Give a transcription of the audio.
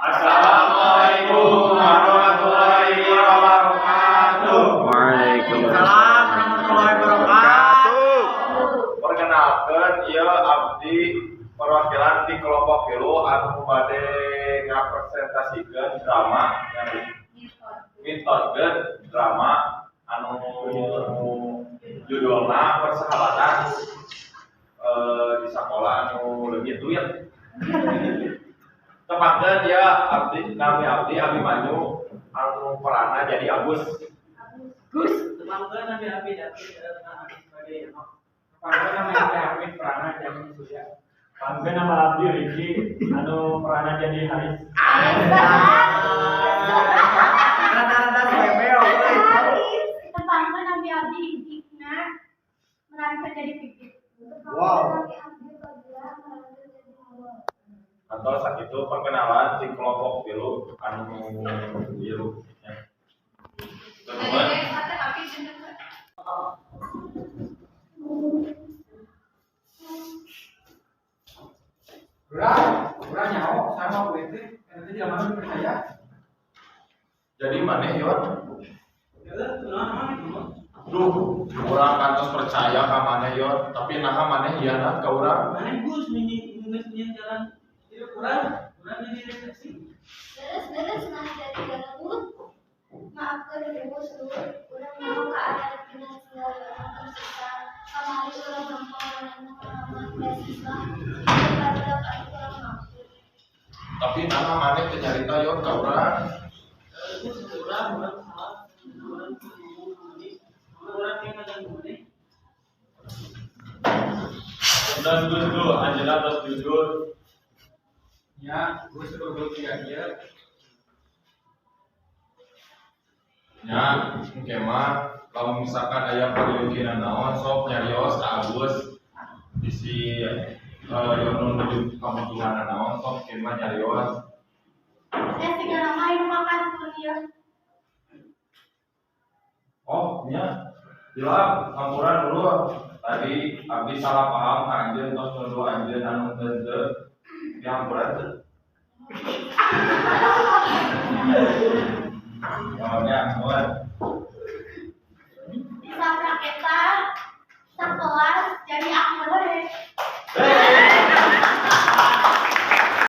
Assalamualaikum warahmatullahi wabarakatuh. Waalaikumsalam warahmatullahi wabarakatuh. Perkenalkan, ieu abdi perwakilan di kelompok 3 anu bade ngapresentasikeun drama yang mintonkeun drama anu judulna Persahabatan di sekolah anu leungit duit. Tepangkeun ya, abdi nami abdi Abimanyu anu peranna jadi Agus. Gus. Tepangkeun, nami abdi David, abdi sebagai Yono. Tepangkeun, nami abdi Hafid, peranna jadi Surya. Tepangkeun, nama abdi Riki, anu peranna jadi Haris. Rata-rata sebebel euy. Tepangkeun, nami abdi Dikna, merankan jadi Pipit. Wow. Atau sakitu perkenalan di kelompok 3 anu biru ya. Teman. Urang, urang nyaho sama gue teh, eta teh jelema nu dipercaya. Jadi maneh, Yon? Heeh, kunaon maneh kumaha? Duh, urang kantos percaya ka maneh, Yon, tapi naha maneh hianat ka urang? Maneh, Gus, mini geus nyieun jalan hidup urang, urang jadi refleksi. Leres, leres, nah jadi galebut. Maafkan Ibu seluruh, urang mau keadaan finansial yang tersisa. Kamari urang nempo manehna pengalaman beasiswa. Itu barudak anu kurang mampu. Tapi naha maneh teu nyarita, Yon, ka urang? Heeh, Gus, urang urang salah. Urang teu ngomong ka maneh. Urang teh ngaganggu maneh. Dan Gus, tuh anjeunna tos jujur. Ya, gue seru gue tiga ieu. Nya, engke mah lamun misalkan aya peryogian naon, sok nyarios ka Agus. Bisi Yono nuju kabutuhan naon, sok engke mah nyarios. Saya segala main makan tuh dia. Oh, nya. Hilap, hampura dulu. Tadi abdi salah paham ka anjeun, tos nuduh anjeun anu henteu. Dihampura teu? Oh, nya, nuhun.